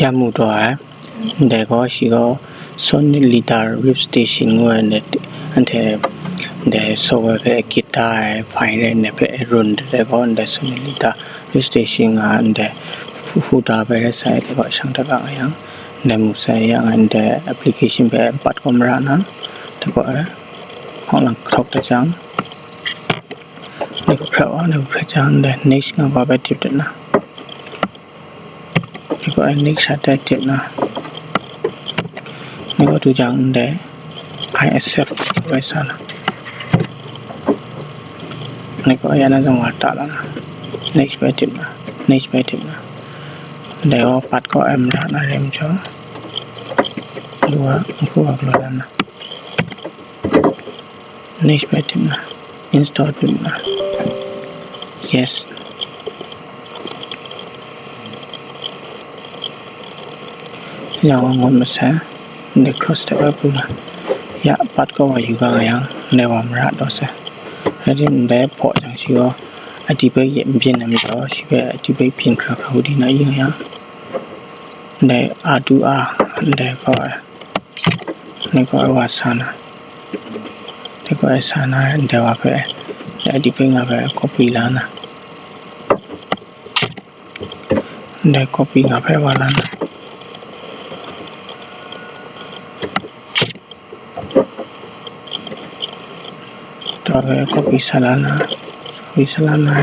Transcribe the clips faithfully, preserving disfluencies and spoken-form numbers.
Ya mu taw ai, ndai gaw shi gaw Sony Lita Riff Station ngu ai, ndai, anhte ndai software hpe guitar ai, file rai, ndai hpe run de gaw, ndai Sony Lita Riff Station nga ndai folder hpe rai sai, dai gaw shang dat ga nga yang, ndai mu sai yang, ndai application hpe pat kaw mara na, dai gaw hpang lang kahtaw dat jang, dai gaw hprat wa, dai gaw hprat jang, ndai next nga ba bai tip dat na. Dai gaw ai next sha tai tip na. Dai gaw tu jang ndai I accept bai sa na. Dai gaw ai na jang wa ta la na. Next bai tip na. Next bai tip na. Dai gaw pat gaw ai mara na rim jaw. Lu wa, nku wa galaw la na. Next bai tip na. Install tip na. Yes. Yang wa ngut masai, ndai cross step ai pru na. Ya, pat kaw wa yu ga yang, ndai wa mara daw sai. Rai tim ndai hpaw jang shi gaw, a di bai ye n byin ai majaw, shi bai a di bai byin hkra hkra wu di na yu yang. Ndai a du a, ndai kaw ai. Ndai kaw ai wa sa na. Ndai kaw ai sa na, ndai wa hpe, ndai a di bai nga hpe copy la na. Ndai copy nga hpe wa la na. Taw hpe copy sa la na, copy sa la na,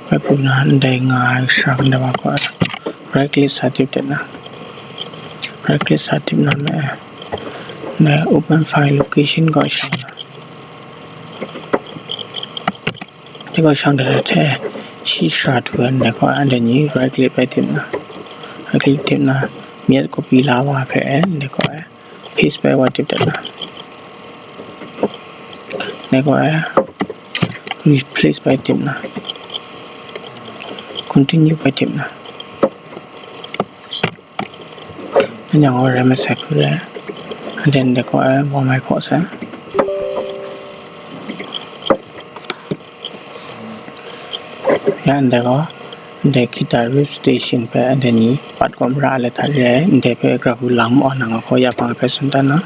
bai pru na, ndai nga ai sha ndai wa gaw, right click sa tip dat na, right click sa tip na me, ndai open file location gaw shang na. Dai gaw shang dat hte, shi sara htu ai ndai gaw, anhte ni right click bai tip na, right click tip na, myit copy la wa hpe, dai gaw, paste bai wa tip dat na. Dai gaw, replace bai tip na, continue bai tip na. Nang gaw rai masai hku re, and then dai gaw wa mai hkaw sai. Ya, ndai gaw, ndai Guitar Riff Station hpe anhte ni pat kaw mara ai let hta re ai, ndai hpe gara hku lang ma wa nang gaw ya hpang hpe tsun dan na.